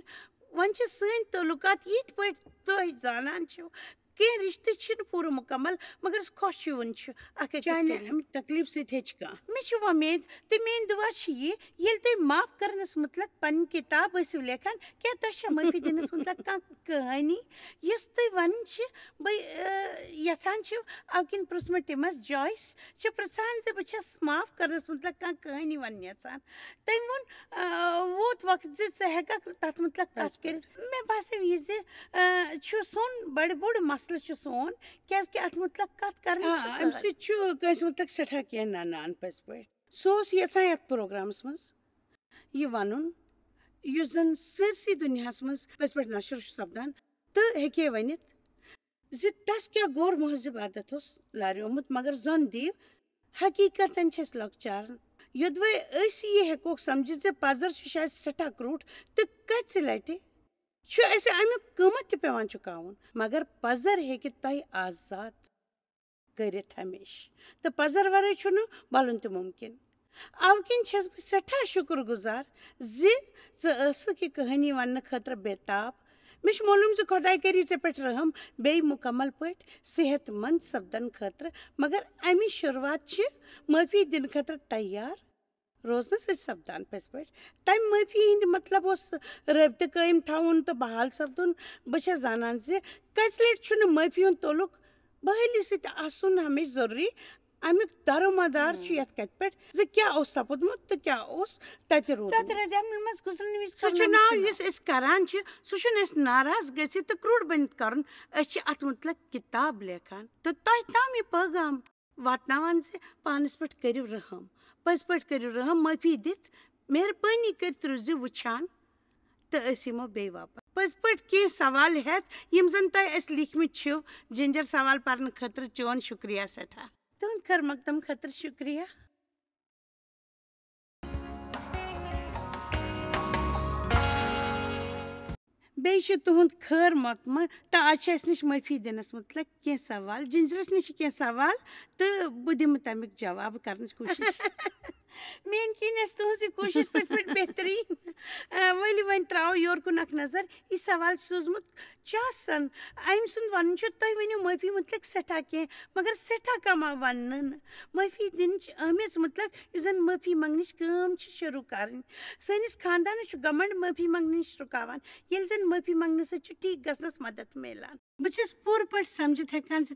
وۄنۍ چھِ سٲنۍ تعلقات یِتھ پٲٹھۍ تُہۍ زانان چھِو۔ کینٛہہ رِشتہٕ چھِنہٕ پوٗرٕ مُکمل، مگر خۄش یِوُن چھُ اکھ أکِس چانہِ کٔرِتھ۔ اَمہِ تکلیٖف سۭتۍ ہیٚچھِ کانٛہہ۔ مےٚ چھِ وۄمید تہٕ میٲنۍ دُعا چھِ یہِ، ییٚلہِ تُہۍ معاف کرنس مُتعلق پنٕنۍ کِتاب ٲسِو لیکھان، کیٛاہ تۄہہِ چھا معٲفی دِنس مُتعلق کانٛہہ کہانی، یۄس تُہۍ ونٕنۍ چھِ، بہٕ، ٲ، یژھان چھِو؟ او کِنۍ پرُژھ مےٚ ٹِمس۔ جویس چھِ پرژھان زِ بہٕ چھَس معاف کرنس مُتعلق کانٛہہ کہانی ونٕنۍ یژھان۔ تٔمۍ ووٚن، آ، ووت وقت زِ ژٕ ہٮ۪ککھ تتھ مُتعلق کتھ پزِ پٲٹھۍ۔ کٔرِتھ۔ مےٚ باسیو یہِ زِ، آ، چھُ سون بڑِ بوٚڑ مسلہٕ چھُ سون، کیازِ کہِ اتھ مُتعلق کتھ کرٕنۍ آ، چھِ امہِ سہل۔ سۭتۍ چھُ کٲنٛسہِ مُتعلق سٮ۪ٹھاہ کینٛہہ ننان پٔزۍ پٲٹھۍ۔ سُہ اوس یژھان یتھ پروگرامس منٛز یہِ ونُن، یُس زن سٲرسٕے دُنیاہس منٛز پٔزۍ پٲٹھۍ نشر چھُ سپدان، تہٕ ہیٚکہِ ہے ؤنِتھ زِ تس کیٛاہ غٲر مہذب عادت اوس لاریومُت، مگر زن دِیو حقیقتن چھِ أسۍ لۄکچارن۔ یوٚدوے أسۍ یہِ ہیٚکوکھ سمجھِتھ زِ پزر چھُ شاید سٮ۪ٹھاہ کرٛوٗٹھ تہٕ کژِ لٹہِ چھُ اَسہِ اَمیُک قۭمتھ تہِ پٮ۪وان چُکاوُن، مگر پزر ہیٚکہِ تۄہہِ آزاد کٔرِتھ ہمیشہٕ، تہٕ پزر ورٲے چھُنہٕ بلُن تہِ مُمکِن۔ اَوٕ کِنۍ چھَس بہٕ سٮ۪ٹھاہ شُکر گُزار زِ ژٕ ٲسٕکھ یہِ کہانی وننہٕ خٲطرٕ بے تاب۔ مےٚ چھُ معلوم زِ خۄداے کَری ژےٚ پٮ۪ٹھ رحم بیٚیہِ مُکمل پٲٹھۍ صحت مند سپدن خٲطرٕ، مگر اَمِچ شروٗعات چھِ معٲفی دِنہٕ خٲطرٕ تیار روزنہٕ سۭتۍ سپدان پٔزۍ پٲٹھۍ۔ تَمہِ معٲفی ہٕنٛدِ مطلب اوس رٲبطہٕ قٲیِم تھاوُن تہٕ بحال سپدُن۔ بہٕ چھَس زانان زِ کَژِ لَٹہِ چھُنہٕ معٲفی ہُنٛد تعلق بحٲلی سۭتۍ آسُن ہمیشہِ ضروٗری۔ اَمیُک دارومدار چھُ یَتھ کَتھِ پٮ۪ٹھ زِ کیٛاہ اوس سپُدمُت تہٕ کیٛاہ اوس تَتہِ روٗدمُت۔ تَتھ رَدِ عملہِ منٛز گُزرن وِزِ سُہ چھُ کَمَن ناو چھُ یُس أسۍ کَران چھِ، سُہ چھُنہٕ اَسہِ ناراض گٔژھِتھ تہٕ کرٛوٗڈ بٔنِتھ کَرُن۔ أسۍ چھِ اَتھ مُتعلق کِتاب لیکھان تہٕ تۄہہِ تام یہِ پٲغام واتناوان زِ پانَس پٮ۪ٹھ کٔرِو رحم، پٔزۍ پٲٹھۍ کٔرِو رحم، معٲفی دِتھ مہربٲنی کٔرِتھ روٗزِو وٕچھان تہٕ أسۍ یِمو بیٚیہِ واپس۔ پٔزۍ پٲٹھۍ کینٛہہ سوال ہٮ۪تھ یِم زَن تۄہہِ اَسہِ لیٖکھمٕتۍ چھِو جِنجَر سوال پَرنہٕ خٲطرٕ، چون شُکریہ سٮ۪ٹھاہ۔ تُہُنٛد خٲر مقدم خٲطرٕ شُکریہ۔ بیٚیہِ چھُ تُہُنٛد خٲر مۄتمہٕ تہٕ آز چھِ اَسہِ نِش معٲفی دِنَس مُتعلق کینٛہہ سوال۔ جِنجرَس نِش چھِ کینٛہہ سوال تہٕ بہٕ دِمہٕ تَمیُک جواب کرنٕچ کوٗشِش۔ میٛانہِ کِنۍ ٲس تُہٕنٛز یہِ کوٗشِش پٔزۍ پٲٹھۍ بہتریٖن۔ آ، ؤلِو وۄنۍ ترٛاوو یورٕ کُن اکھ نظر۔ یہِ سوال چھُ سوٗزمُت چاسن۔ أمۍ سُنٛد وَنُن چھُ، تُہۍ ؤنِو معٲفی مُتعلِق سٮ۪ٹھاہ کینٛہہ، مگر سٮ۪ٹھاہ کم آو وننہٕ۔ معٲفی دِنٕچ اہمیت مُتعلِق، یُس زن معٲفی منٛگنٕچ کٲم چھِ شروٗع کرٕنۍ۔ سٲنِس خاندانس چھُ گمنڈ معٲفی منٛگنہٕ نِش رُکاوان، ییٚلہِ زن معٲفی منٛگنہٕ سۭتۍ چھُ ٹھیٖک گژھنس مدد میلان۔ بہٕ چھَس پوٗرٕ پٲٹھۍ سمجھِتھ ہٮ۪کان زِ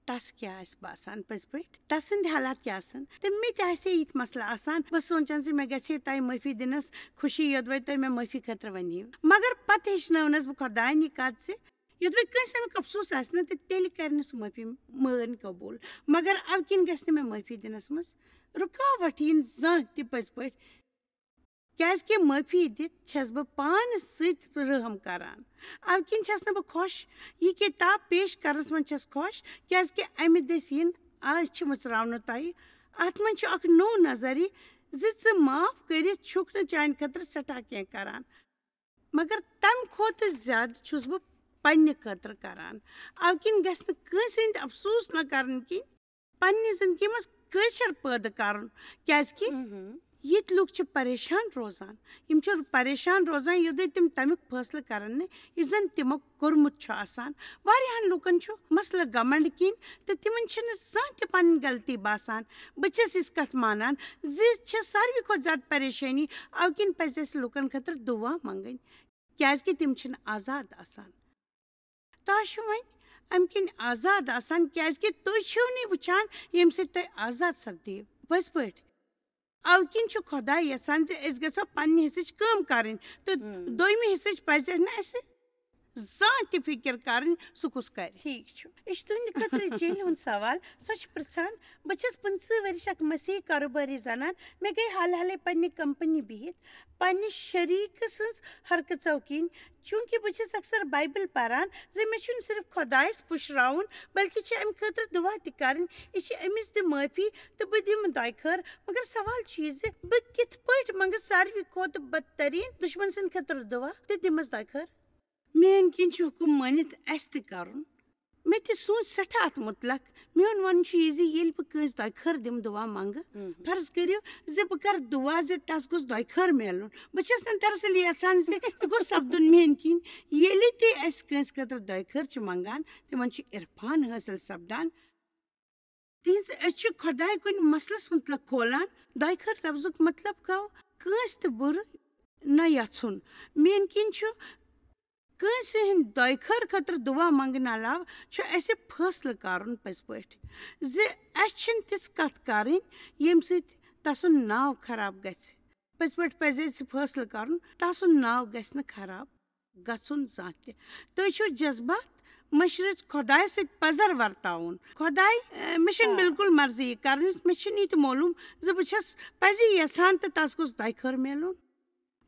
تس کیٛاہ آسہِ باسان پٔزۍ پٲٹھۍ، تسٕنٛدۍ حالات کیٛاہ آسن، تہٕ مےٚ تہِ آسہِ ہے یِتھۍ مسلہٕ آسان۔ بہٕ سونٛچان زِ مےٚ گژھِ ہے تۄہہِ معٲفی دِنس خوشی، یوٚدوَے تۄہہِ مےٚ معٲفی خٲطرٕ ونیو۔ مگر پتہٕ ہیٚچھنٲونس بہٕ خۄداین یہِ کتھ زِ یوٚدوَے کٲنٛسہِ امیُک افسوس آسہِ نہٕ، تہٕ تیٚلہِ کرِ نہٕ سُہ معٲفی مٲنۍ قبوٗل۔ مگر اَمہِ کِنۍ گژھِ نہٕ مےٚ معٲفی دِنس منٛز رُکاوٹ یِنۍ زانٛہہ تہِ پٔزۍ پٲٹھۍ۔ کیازِ کہِ معٲفی دِتھ چھَس بہٕ پانہٕ سۭتۍ رحم کران۔ اَمہِ کِنۍ چھَس نہٕ بہٕ خۄش، یہِ کِتاب پیش کرنَس منٛز چھَس خۄش، کیازِ کہِ اَمہِ دٔسۍ یِن آز چھِ مُژراونہٕ تۄہہِ۔ اَتھ منٛز چھُ اکھ نوٚو نظریہِ زِ ژٕ معاف کٔرِتھ چھُکھ نہٕ چانہِ خٲطرٕ سٮ۪ٹھاہ کینٛہہ کران، مگر تَمہِ کھۄتہٕ زیادٕ چھُس بہٕ پننہِ خٲطرٕ کران۔ اَمہِ کِنۍ گژھِ نہٕ کٲنٛسہِ ہٕنٛدۍ افسوٗس نہ کرنہٕ کِنۍ پننہِ زندگی منٛز کٲشِر پٲدٕ کَرُن، کیٛازِکہِ ییٚتہِ لُکھ چھِ پریشان روزان، یِم چھِ پریشان روزان، یوٚدُے تِم تَمیُک فٲصلہٕ کَرَن نہٕ، یہِ زَن تِمو کوٚرمُت چھُ آسان۔ واریاہَن لُکَن چھُ مسلہٕ گھمنڈ کِنۍ، تہٕ تِمَن چھِنہٕ زانٛہہ تہِ پَنٕنۍ غلطی باسان۔ بہٕ چھَس یِژھ کَتھ مانان زِ چھِ ساروی کھۄتہٕ زیادٕ پریشٲنی، اَوٕ کِنۍ پَزِ اَسہِ لُکَن خٲطرٕ دُعا منٛگٕنۍ، کیٛازِکہِ تِم چھِنہٕ آزاد آسان۔ تۄہہِ چھُ وۄنۍ اَمہِ کِنۍ آزاد آسان، کیٛازِکہِ تُہۍ چھِو نہٕ وٕچھان ییٚمہِ سۭتۍ تُہۍ آزاد سپدیو۔ پٔزۍ پٲٹھۍ، اَوٕ کِنۍ چھُ خۄداے یَژھان زِ أسۍ گژھو پنٛنہِ حصٕچ کٲم کَرٕنۍ، تہٕ دوٚیمہِ حصٕچ پَزِ نہٕ اَسہِ زانٛہہ تہِ فِکِر کَرٕنۍ، سُہ کُس کَرِ۔ ٹھیٖک چھُ۔ یہِ چھُ تُہٕنٛدِ خٲطرٕ جیٚنوَن سوال۔ سۄ چھِ پرٛژھان، بہٕ چھَس پٕنٛژٕہ ؤرِش اَکھ مسیحی کاروباری زَنان، مےٚ گٔے حال حالٕے پنٛنہِ کمپنی بِہِتھ، پنٛنہِ شریٖکہٕ سٕنٛز حرکژو کِنۍ۔ چوٗنٛکہِ بہٕ چھَس اکثر بایبل پران زِ مےٚ چھُنہٕ صرف خۄدایس پُشراوُن، بلکہِ چھِ اَمہِ خٲطرٕ دُعا تہِ کرٕنۍ۔ یہِ چھِ أمِس تہِ معٲفی تہٕ بہٕ دِمہٕ دۄیہِ خٲر۔ مگر سوال چھُ یہِ زِ بہٕ کِتھ پٲٹھۍ منٛگہٕ ساروی کھۄتہٕ بدترین دُشمن سٕنٛدِ خٲطرٕ دُعا تہٕ دِمس دۄیہِ خٲر؟ میٲنۍ کِنۍ چھُ حُکُم مٲنِتھ اَسہِ تہِ کرُن۔ مےٚ تہِ سوٗنٛچ سٮ۪ٹھاہ اَتھ مُتلق۔ میون وَنُن چھُ یہِ زِ ییٚلہِ بہٕ کٲنٛسہِ دۄیہِ خٲر دِمہٕ دُعا منٛگہٕ، فرض کٔرِو زِ بہٕ کَرٕ دُعا زِ تَس گوٚژھ دۄیہِ خٲر میلُن۔ بہٕ چھَس نہٕ دراصل یَژھان زِ یہِ گوٚژھ سَپدُن میٛانہِ کِنۍ۔ ییٚلہِ تہِ اَسہِ کٲنٛسہِ خٲطرٕ دۄیہِ خٲر چھِ منٛگان، تِمَن چھُ عرفان حٲصِل سَپدان۔ تِہنٛزِ أچھ چھِ خۄداے کُنہِ مسلس مُتلق کھولان۔ دۄیہِ خٲر لفظُک مطلب گوٚو کٲنٛسہِ تہِ بُرٕ نہ یژھُن۔ میٛانہِ کِنۍ چھُ کٲنٛسہِ ہٕنٛدِ دۄیہِ خٲر خٲطرٕ دُعا منٛگنہٕ علاوٕ چھُ اَسہِ فٲصلہٕ کرُن پٔزۍ پٲٹھۍ زِ اَسہِ چھِنہٕ تِژھ کتھ کرٕنۍ، ییٚمہِ سۭتۍ تسُنٛد ناو خراب گژھِ۔ پٔزۍ پٲٹھۍ پزِ اَسہِ فٲصلہٕ کرُن، تسُنٛد ناو گژھِ نہٕ خراب گژھُن زانٛہہ تہِ۔ تُہۍ چھِو جذبات مٔشرٲوِتھ خۄدایہِ سۭتۍ پزر ورتاوُن۔ خۄداے، اے، مےٚ چھَنہٕ آ۔ بِلکُل مرضی یہِ کرنٕچ، مےٚ چھُنہٕ یہِ تہِ معلوم زِ بہٕ چھَس پزی یژھان تہٕ تس گوٚژھ دۄیہِ خٲر میلُن۔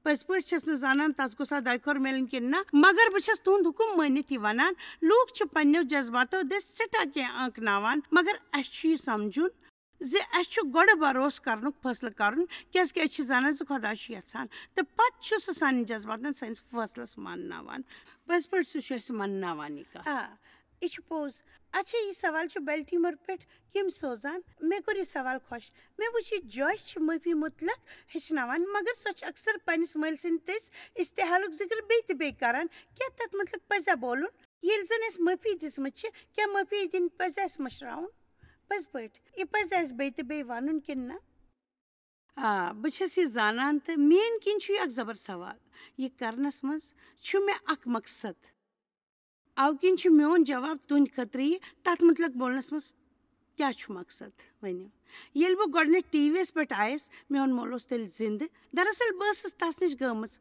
پٔزۍ پٲٹھۍ چھَس نہٕ زانان تس گوٚژھا دۄیہِ خٲر میلُن کِنہٕ نہ، مگر بہٕ چھَس تُہُنٛد حُکُم مٲنِتھ یہِ وَنان۔ لوٗکھ چھِ پنٛنیو جذباتو دٔسۍ سٮ۪ٹھاہ کینٛہہ آنٛکناوان، مگر اَسہِ چھُ یہِ سَمجھُن زِ اَسہِ چھُ گۄڈٕ بھروسہٕ کرنُک فٲصلہٕ کرُن، کیٛازِکہِ أسۍ چھِ زانان زِ خۄداے چھُ یژھان، تہٕ پتہٕ چھُ سُہ سانٮ۪ن جذباتن سٲنِس فٲصلس مانناوان۔ پٔزۍ پٲٹھۍ سُہ چھُ اَسہِ مانناوان یہِ کَتھ۔ آ، یہِ چھُ پوٚز۔ اچھا، یہِ سوال چھُ بیلٹیمور پٮ۪ٹھ کِم سوزان۔ مےٚ کوٚر یہِ سوال خۄش۔ مےٚ وُچھ، یہِ جاش چھِ معٲفی مُتلق ہیٚچھناوان، مگر سۄ چھِ اکثر پننِس مٲلۍ سٕنٛدِ دٔسۍ استحالُک ذِکر بیٚیہِ تہِ بیٚیہِ کران۔ کیٛاہ تتھ مُتلق پزیا بولُن؟ ییٚلہِ زن اَسہِ معٲفی دِژمٕژ چھِ، کیٛاہ معٲفی دِنۍ پزِ اَسہِ مٔشراوُن؟ پٔزۍ پٲٹھۍ، یہِ پزِ اَسہِ بیٚیہِ تہِ بیٚیہِ ونُن کِنہٕ نہ؟ آ، بہٕ چھَس یہِ زانان تہٕ میٛٲنۍ کِنۍ چھُ یہِ اکھ زبر سوال۔ یہِ کرنس منٛز چھُ مےٚ اکھ مقصد۔ اَوٕ کِنۍ چھُ میون جواب تُہنٛدِ خٲطرٕ یہِ، تَتھ مُتلق بولنَس منٛز کیٛاہ چھُ مقصد؟ ؤنِو۔ ییٚلہِ بہٕ گۄڈٕنٮ۪تھ ٹی وی یَس پٮ۪ٹھ آیَس، میون مول اوس تیٚلہِ زِندٕ۔ دراصل بہٕ ٲسٕس تَس نِش گٔمٕژ،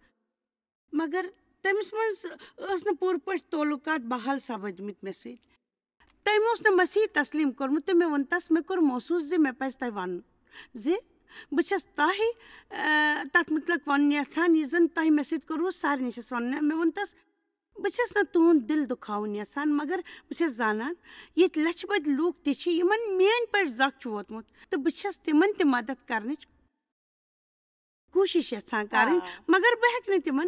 مگر تٔمِس منٛز ٲس نہٕ پوٗرٕ پٲٹھۍ تعلقات بحال سپٕدمٕتۍ مےٚ سۭتۍ۔ تٔمۍ اوس نہٕ مسیح تسلیم کوٚرمُت تہٕ مےٚ ووٚن تَس، مےٚ کوٚر محسوٗس زِ مےٚ پَزِ تۄہہِ وَنُن زِ بہٕ چھَس تۄہہِ، آ، تَتھ مُتلق وَنُن یَژھان، یہِ زَن تۄہہِ مےٚ سۭتۍ کوٚروٕ، سارنٕے چھَس وَنُن۔ مےٚ ووٚن تَس، بہٕ چھَس نہٕ تُہُنٛد دِل دُکھاوُن یَژھان، مگر بہٕ چھَس زانان، ییٚتہِ لَچھِ بٔدۍ لوٗکھ تہِ چھِ، یِمَن میٛٲنۍ پٲٹھۍ زَکھ چھُ ووتمُت، تہٕ بہٕ چھَس تِمَن تہِ مدد کرنٕچ کوٗشِش یَژھان کرٕنۍ، آ۔ مگر بہٕ ہٮ۪کہٕ نہٕ تِمَن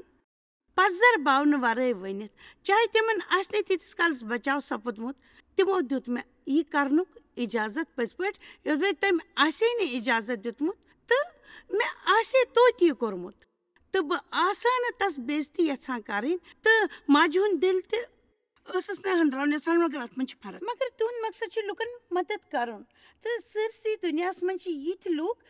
پزر باونہٕ ورٲے ؤنِتھ، چاہے تِمَن آسہِ نہٕ تیٖتِس کالَس بچاو سپُدمُت۔ تِمو دیُت مےٚ یہِ کرنُک اجازت پٔزۍ پٲٹھۍ، یوٚدوَے تٔمۍ آسہِ ہے نہٕ اجازت دیُتمُت تہٕ مےٚ آسہِ ہے توتہِ یہِ کوٚرمُت۔ تہٕ بہٕ آسہٕ ہا نہٕ تَس بے عزتی یَژھان کَرٕنۍ، تہٕ ماجہِ ہُنٛد دِل تہِ ٲسٕس نہٕ ہَنٛدراوُن یَژھان، مگر اَتھ منٛز چھِ فرق۔ مگر تُہُنٛد مقصد چھُ لُکَن مدد کَرُن، تہٕ سٲرسٕے دُنیاہَس منٛز چھِ یِتھۍ لُکھ،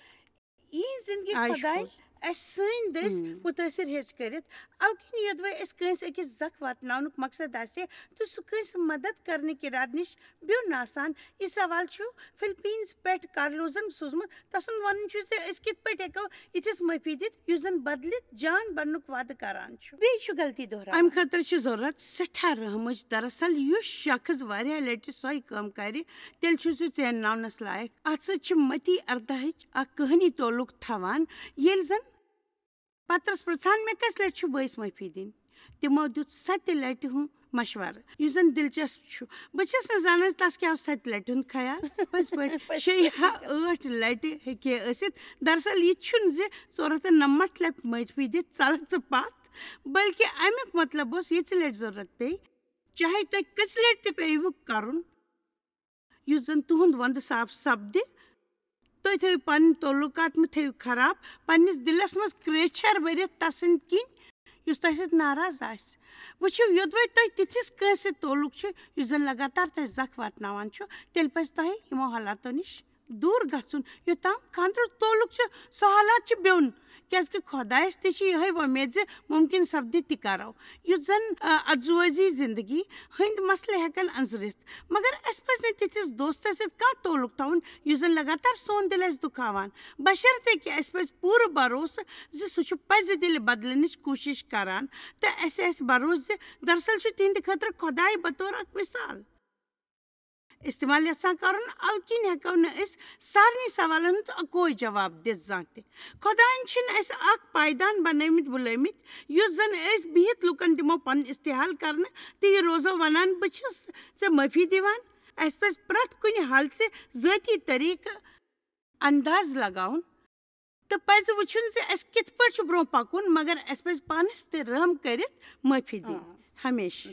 یِہِنٛز زِندگی آ، یہِ چھُ خۄداے پوٚز۔ اَسہِ سٲنۍ دٔسۍ ہُم۔ مُتٲثِر ہیٚژ کٔرِتھ۔ اَوٕ کِنۍ یوٚدوَے اَسہِ کٲنٛسہِ أکِس زَکھ واتناونُک مقصد آسہِ، تہٕ سُہ کٲنٛسہِ مدد کرنٕکۍ اِرادٕ نِش بیوٚن آسان۔ یہِ سوال چھُ فلپینز پٮ۪ٹھ کارلوزن سوٗزمُت۔ تسُنٛد وَنُن چھُ زِ أسۍ کِتھ پٲٹھۍ ہٮ۪کو یِتھِس معٲفی دِتھ، یُس زَن بدلِتھ جان بننُک وعدٕ کران چھُ۔ بیٚیہِ چھُ غلطی دۄہراوان۔ اَمہِ خٲطرٕ چھِ ضروٗرت سٮ۪ٹھاہ رحمٕچ۔ دراصل یُس شخص واریاہ لٹہِ سۄے کٲم کرِ، تیٚلہِ چھُ سُہ ژینناونس لایق۔ اَتھ سۭتۍ چھِ متی ارداہٕچ اکھ کہانی تعلق تھاوان، ییٚلہِ زَن پترس پرژھان، مےٚ کٔژِ لٹہِ چھُ بٲیِس معٲفی دِنۍ؟ تِمو دیُت ستہِ لٹہِ ہُنٛد مشورٕ، یُس زن دلچسپ چھُ۔ بہٕ چھَس نہٕ زانان زِ تس کیٛاہ اوس ستہِ لٹہِ ہُنٛد خیال۔ پٔزۍ پٲٹھۍ، پٔزۍ پٲٹھۍ۔ شیٚیہِ ہا ٲٹھ لٹہِ ہیٚکہِ ہے ٲسِتھ۔ دراصل یہِ چھُنہٕ زِ ژور ہتھ تہٕ نَمَتھ لٹہِ معٲفی دِتھ ژلکھ ژٕ پتھ، بلکہِ امیُک مطلب اوس، ییٚژِ لٹہِ ضروٗرت پیٚیہِ، چاہے تۄہہِ کٔژِ لٹہِ تہِ پیٚیہِ کرُن، یُس زن تُہُنٛد وندٕ صاف سپدِ، تُہۍ تھٲیِو پنٕنۍ تعلقات مہٕ تھٲیِو خراب، پننِس دِلس منٛز کرٛیچھر بٔرِتھ تسٕنٛدۍ کِنۍ یُس تۄہہِ سۭتۍ ناراض آسہِ۔ وٕچھِو، یوٚدوَے تۄہہِ تِتھِس کٲنٛسہِ سۭتۍ تعلق چھُ یُس زن لگاتار تۄہہِ زکھ واتناوان چھُ، تیٚلہِ پزِ تۄہہِ یِمو حالاتو نِش دوٗر گژھُن۔ یوٚتام خانٛدرُک تعلق چھُ، سُہ حالات چھُ بیوٚن، کیازِ کہِ خۄدایس تہِ چھِ یِہے وۄمید زِ مُمکِن سپدِ تہِ کرو، یُس زن، آ، اتھ زُوٲزی زندگی ہٕنٛدۍ مسلہٕ ہٮ۪کن أنٛزرِتھ۔ مگر اسہِ پزِ نہٕ تِتھِس دوستس سۭتۍ کانٛہہ تعلق تھاوُن یُس زن لگاتار سون دِل آسہِ دُکھاوان، بشرطے کہِ اسہِ پزِ پوٗرٕ بھروسہٕ زِ سُہ چھُ پزِ دِلہِ بدلنٕچ کوٗشش کران، تہٕ اسہِ آسہِ بھروسہٕ زِ دراصل چھُ تِہنٛدِ خٲطرٕ خۄداے بطور اکھ مثال استعمال یژھان کرُن۔ او کِنۍ ہیٚکو نہٕ أسۍ سارنٕے سوالن ہُنٛد اکوے جواب دِتھ زانٛہہ تہِ۔ خۄدایَن چھِنہٕ اَسہِ اکھ پایدان بنٲومٕتۍ بُلٲومٕتۍ، یُس زن أسۍ بِہِتھ لُکن دِمو پنُن استحال کرنہٕ تہٕ یہِ روزو ونان، "بہٕ چھُس ژےٚ معٲفی دِوان۔" اَسہِ پزِ پرٛٮ۪تھ کُنہِ حالژِ ذٲتی طریقہٕ انداز لگاوُن تہٕ پزِ وٕچھُن زِ اَسہِ کِتھ پٲٹھۍ چھُ برٛونٛہہ پکُن، مگر اَسہِ پزِ پانس تہِ رحم کٔرِتھ معٲفی دِنۍ آ۔ ہمیشہٕ۔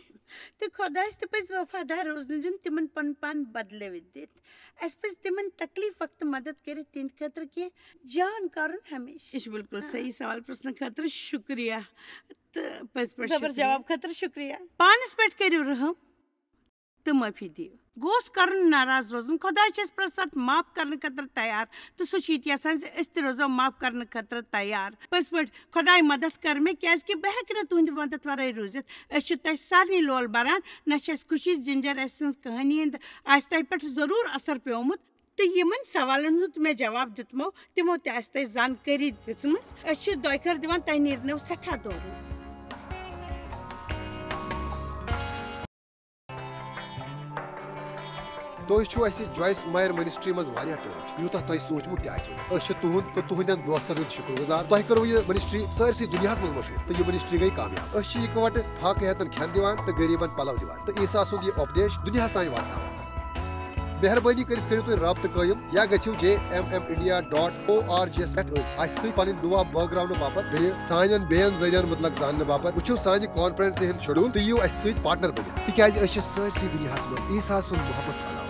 تہٕ خۄدایس تہِ پزِ وفادار روزنہٕ دیُن، تِمن پنُن پان بدلٲوِتھ دِتھ۔ اَسہِ پزِ تِمن تکلیف وقتہٕ مدد کٔرِتھ تِہنٛدِ خٲطرٕ کینٛہہ جان کرُن ہمیشہٕ۔ یہِ چھُ بالکل آ۔ صحیح سوال پرژھنہٕ خٲطرٕ شُکریہ۔ تہٕ پٔزۍ پٲٹھۍ زبر شُکریہ۔ جواب خٲطرٕ شُکریہ۔ پانس پٮ۪ٹھ کٔرِو رحم تہٕ معٲفی دِیِو۔ گوٚژھ کرُن ناراض روزُن۔ خۄداے چھُ اَسہِ پرٛٮ۪تھ ساتہٕ معاف کرنہٕ خٲطرٕ تیار، تہٕ سُہ چھُ یہِ تہِ یژھان زِ أسۍ تہِ روزو معاف کرنہٕ خٲطرٕ تیار۔ پٔزۍ پٲٹھۍ، خۄداے مدد کر مےٚ، کیازِ کہِ بہٕ ہٮ۪کہٕ نہٕ تُہنٛدِ مدد ورٲے روٗزِتھ۔ أسۍ چھِ تۄہہِ سارنٕے لول بران، نہ چھِ اَسہِ خوشی زِنجر اَسہِ سٕنٛز کہانی ہُنٛد آسہِ تۄہہِ پٮ۪ٹھ ضروٗر اثر پیومُت، تہٕ یِمن سوالن ہُنٛد مےٚ جواب دیُتمو، تِمو تہِ آسہِ تۄہہِ زانکٲری دِژمٕژ۔ أسۍ چھِ دۄیہِ خٲر دِوان، تۄہہِ نیرنو سٮ۪ٹھاہ دورُن۔ تُہۍ چھِو اَسہِ جویس مایر منسٹری منٛز واریاہ ٹٲٹھۍ، یوٗتاہ تۄہہِ سوٗنٛچمُت تہِ آسِوٕ نہٕ۔ أسۍ چھِ تُہُنٛد تہٕ تُہنٛدٮ۪ن دوستن ہُنٛد شُکر گُزار۔ تۄہہِ کٔروٕ یہِ منسٹری سٲرسٕے دُنیاہس منٛز مشہوٗر، تہٕ یہِ منسٹری گٔے کامیاب۔ أسۍ چھِ اِکہٕ وٹہٕ فاقہٕ ہیتن کھٮ۪ن دِوان تہٕ غریٖبن پلو دِوان۔ تہٕ عیسیٰ سُنٛد یہِ اُپدیش دُنیاہس تام واتناوان۔ مہربٲنی کٔرِتھ کٔرِو تُہۍ رابطہٕ قٲیِم یا گٔژھِو J M M India dot O R G یَس پٮ۪ٹھ أتھۍ اَسہِ سۭتۍ پنٕنۍ دُعا بٲگراونہٕ باپتھ بیٚیہِ سانٮ۪ن بیٚین ذٔریعن مُتعلق زاننہٕ باپتھ۔ وٕچھِو سانہِ کانفرنسہِ ہُنٛد شیڈول تہٕ یِیِو اَسہِ سۭتۍ پارٹنر بٔنِتھ، تِکیازِ أسۍ چھِ سٲرسٕے دُنیاہس منٛز عیسیٰ سُنٛد محبت پھٔہلاوان۔